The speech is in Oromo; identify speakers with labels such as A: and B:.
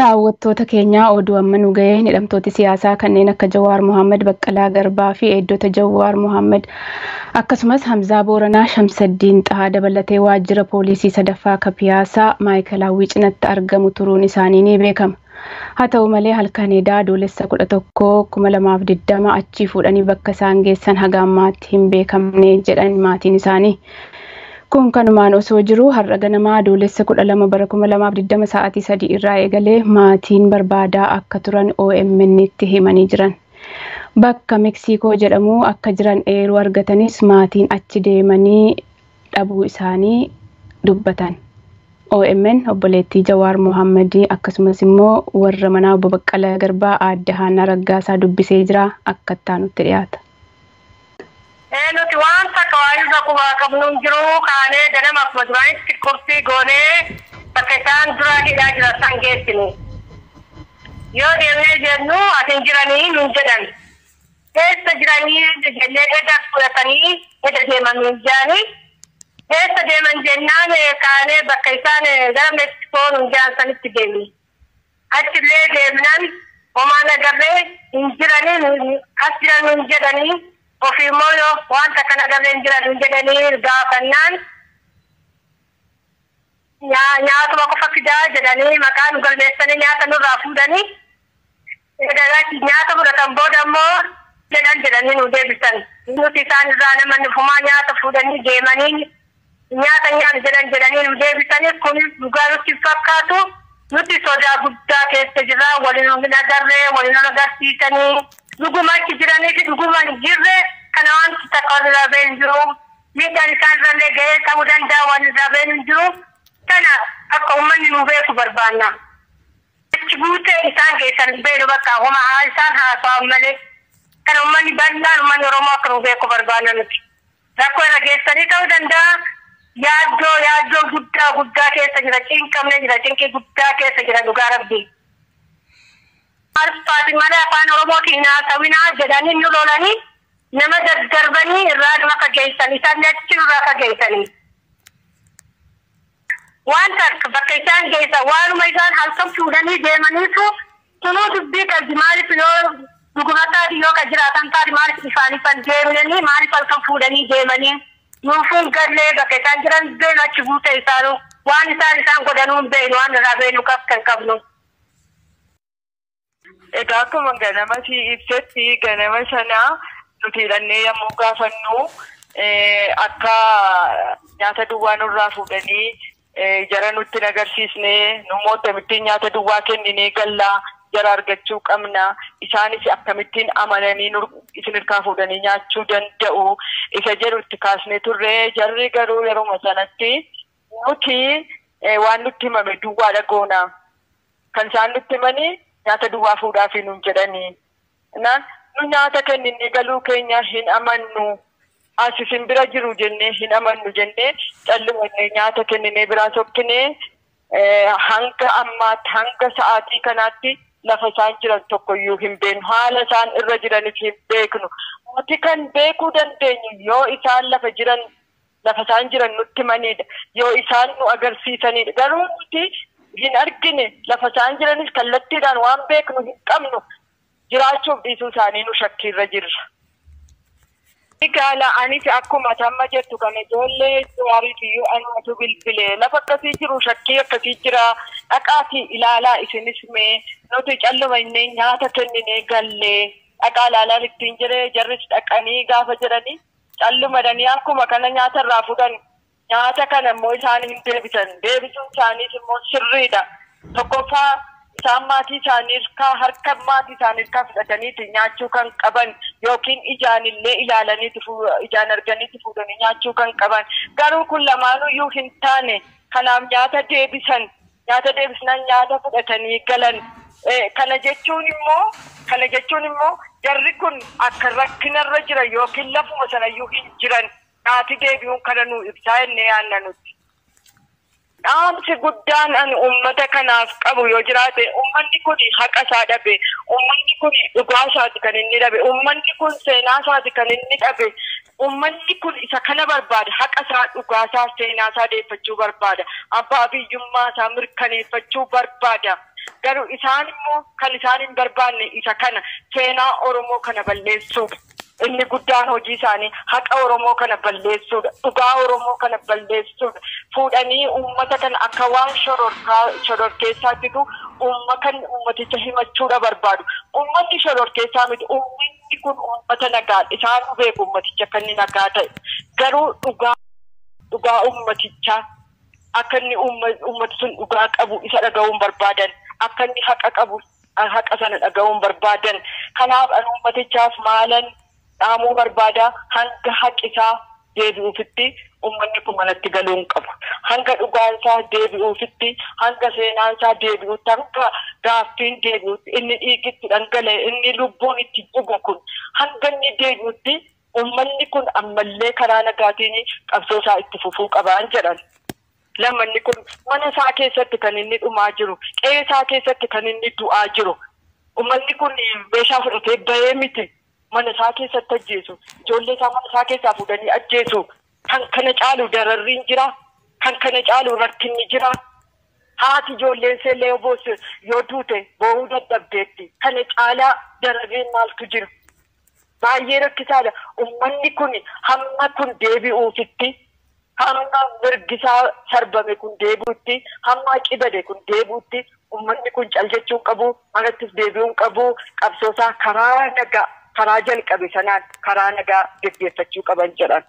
A: Daawwattoota keenyaa, oduu amma nu ga'een hidhamtooti siyaasaa kanneen akka Jawaar Mohaammed, Baqqalaa Garbaa fi eegdota Jawaar Mohaammed akkasumas Hamzaa Booranaa, Shamsaddiin Xahaa dabalatee waajjira poolisii sadaffaa Kapiyaasaa Maayikalaawwii cinatti argamu turuun isaanii ni beekama. Haa ta'u malee, halkan edaa Adoolessa 11, 2020 achii fuudhanii bakka isaan geessan haga ammaatti hin beekamne jedhan maatiin isaanii. Kun kanumaan osoo jiru, har'a ganamaa Adoolessa 12 bara 2020 sa'aatii 3 irraa eegalee maatiin barbaadaa akka turan OMN tti himanii jiran. Bakka Meksiikoo jedhamu akka jiran eeruu argatanis maatiin achi deemanii dhabuu isaanii dubbatan. OMN obboleettii Jawaar Mohaammadii akkasumas immoo warra manaa obbo Baqqalaa Garbaa aadde Haannaa Raggaasaa dubbisee jira, akka itti dhiyaata.
B: Nuti waan takka waan irra qubaa qabnu hin jiru. Kaanee ganama akkuma duraanitti qophii goonee bakka isaan dura hidhaa jiran san geessine. Yoo deemnee jennu as hin jiranii nun jedhan. Eessa jiranii jennee eda fudhatanii eda deeman nun jedhanii. Eessa deeman jennaan kaanee bakka isaan gara Meeksikoo nun jedhan sanitti deemne. Achillee deemnaan homaan agarree hin jiranii, as jiran nun jedhanii. Ofii immoo yoo wanta kana agarree hin jiran nun jedhanii gaafannaan, nyaatuma qofa fidaa jedhanii maqaa nu galmeessanii nyaata nurraa fuudhanii, nyaata fudhatan booda immoo jedhan jedhanii nu deebisan. Nuti isaan irraa nama nufumaa nyaata fuudhanii deemanii nyaata nyaatu jedhan jedhanii nu deebisanii. Kunis dhugaa nutti fakkaatu. Nuti sodaa guddaa keessa jirra. Waliin hin agarree, waliin hin agarsiisanii, dhuguma achi jiranii fi dhuguma hin jirre kana wanti takka wal irraa hin jiru. Miidhaan isaan irrallee ga'ee ta'uu danda'a, waan irraa hin jiru. Kana akka uummanni nu beeku barbaanna. Achi buutee isaan geessan hin beeknu, bakka homa isaan haasa'an malee. Kana uummanni bal'aan, uummanni Oromoo akka nu beeku barbaanna nuti. Rakkoo irra geessanii ta'uu danda'a. Yaaddoo yaaddoo guddaa guddaa keessa jira. Cinqamne jira. Cinqii guddaa keessa jira, dhugaa rabbii. Arfaati malee afaan Oromootiin haasawinaa jedhanii nu lolanii, nama daddarbanii irraa nama fageessan, isaan achi irraa fageessanii. Wanta bakka isaan geessan waanuma isaan halkan fuudhanii deemaniitu tunuu dubbii qabdi. Maaliif yoo dhuguma taati, yoo ka jiraatan taati, maaliif isaaniif hin deemnanii, maaliif halkan fuudhanii deemanii? Nuufuun gallee bakka isaan jiran beenu, achi buute isaanuu waan isaan isaan godhanuu hin beenu, waan irraa beenu kan qabnu.
C: Egaa akkuma ganama si ibsetti, ganama sana nuti hidhannee yommuu gaafannu akka nyaata duwwaa nurraa fuudhanii jara nutti hin agarsiisne, nummoo akkamittiin nyaata duwwaa kenninee gallaa, jara argachuu qabna, isaanis akkamittiin amananii isin hirkaa fuudhanii nyaachuu danda'u isa jedhu itti kaasnee turre. Jarri garuu yeruma sanatti nuti waan nutti himame duwwaadha goona, kan isaan nutti himanii nyaata duwwaa fuudhaafi nuun jedhanii. Naan nu nyaata kenninee galuu keenya hin amannu. As isin bira jiru jennee hin amannu jennee callumannee nyaata kenninee biraa sokkinee, hanga ammaatti, hanga sa'aatii kanaatti lafa isaan jiran tokkoyyuu hin beeknu. Haala isaan irra jiranis hin beeknu. Nuti kan beekuu dandeenyu yoo isaan lafa jiran, lafa isaan jiran nutti himanidha. Yoo isaan nu agarsiisanidha. Garuu nuti hin argine, lafa isaan jiranis kallattiidhaan waan beeknu hin qabnu. Jiraachuuf dhiisuu isaanii nu shakkiirra jirra. Gaala anis akkuma tamma jettu kana ijoollee Jawaariif iyyuu anumatu bilbilee, lafa akkasii jiru, shakkii akkasii jira, dhaqaatii ilaalaa isinis, mee nuti calluma innee nyaata kenninee gallee, dhaqaa ilaalaa ittiin jiree. Jarris dhaqanii gaafa jedhanii callumadhanii akkuma kana nyaata irraa fuudhan. Nyaata kana immoo isaan hin deebisan. Deebisuun isaaniis immoo sirriidha. Tokkoffaa, isaan maatii isaanii harkaa, harka maatii isaanii harkaa fudhataniiti nyaachuu kan qaban, yookiin ijaan illee ilaalaniiti, ijaan arganiiti fuudhanii nyaachuu kan qaban. Garuu kun lamaanuyyuu hin taane. Kanaaf nyaata deebisan. Nyaata deebisnaan nyaata fudhatanii galan. Kana jechuun immoo jarri kun akka rakkinarra jiran yookiin lafuma sanayyuu hin jiran nyaati deebi'uun kana nu ibsaa jennee yaanna nuti. Dhaamsi guddaan ani uummata kanaaf qabu yoo jiraate, uummanni kun haqa isaa dhabe, uummanni kun dhugaa isaati kan inni dhabe, uummanni kun seenaa isaati kan inni dhabe, uummanni kun isa kana barbaada: haqa isaa, dhugaa isaa, seenaa isaa deeffachuu barbaada, abbaa biyyummaa isaa mirkaneeffachuu barbaada. Garuu isaan immoo kan isaan hin barbaanne isa kana seenaa Oromoo kana balleessuudha. Inni guddaan hojii isaanii haqa Oromoo kana balleessuudha. Dhugaa Oromoo kana balleessuudha. Fuudhanii uummata kana akka waan shororkeessaattitu uummaticha himachuudha barbaadu. Uummanni shororkeessaa miti. Uummanni kun uummata nagaadha. Isaan beeku uummaticha akka inni nagaa ta'e. Garuu dhugaa uummatichaa akka inni uummati sun dhugaa qabu isa dhaga'uun barbaadan. Akka inni haqa qabu haqa sana dhaga'uun barbaadan. Kanaaf ani uummatichaaf maalan dhaamuu barbaada hanga haqi isaa deebi'uufitti uummanni kun manatti galuu hin qabu. Hanga dhugaan isaa deebi'uufitti, hanga seenaan isaa deebi'uutti, hanga gaaffiin deebi'uutti, inni dhiigitti dhangala'e, inni lubbuun itti jigu kun hanga inni deebi'uutti uummanni kun ammallee karaa nagaatiin qabsoo isaa itti fufuu qabaan jedhan. Lammanni kun mana isaa keessatti kan inni dhumaa jiru, qe'ee isaa keessatti kan inni du'aa jiru. Uummanni kun meeshaa fudhatee bahee miti. Mana isaa keessatti ajjeesu, ijoollee isaa mana isaa keessaa fuudhanii ajjeesu. Kan kana caalu dararriin jira, kan kana caalu rakkinni jira. Haati ijoolleen seellee yoo boosse yoo duute boo'uu dadhabdeetti. Kana caalaa dararriin maaltu jira? Baay'ee rakkisaadha. Uummanni kun hamma kun deebi'uufitti, hamma mirgisaa sarbame kun deebi'utti, hamma qibade kun deebi'utti uummanni kun cal jechuu hin qabu, manattis deebi'uu hin qabu, qabsoosaa karaa nagaa karaa jalqabe sanaan karaa nagaa geggeeffachuu qaban jedhan.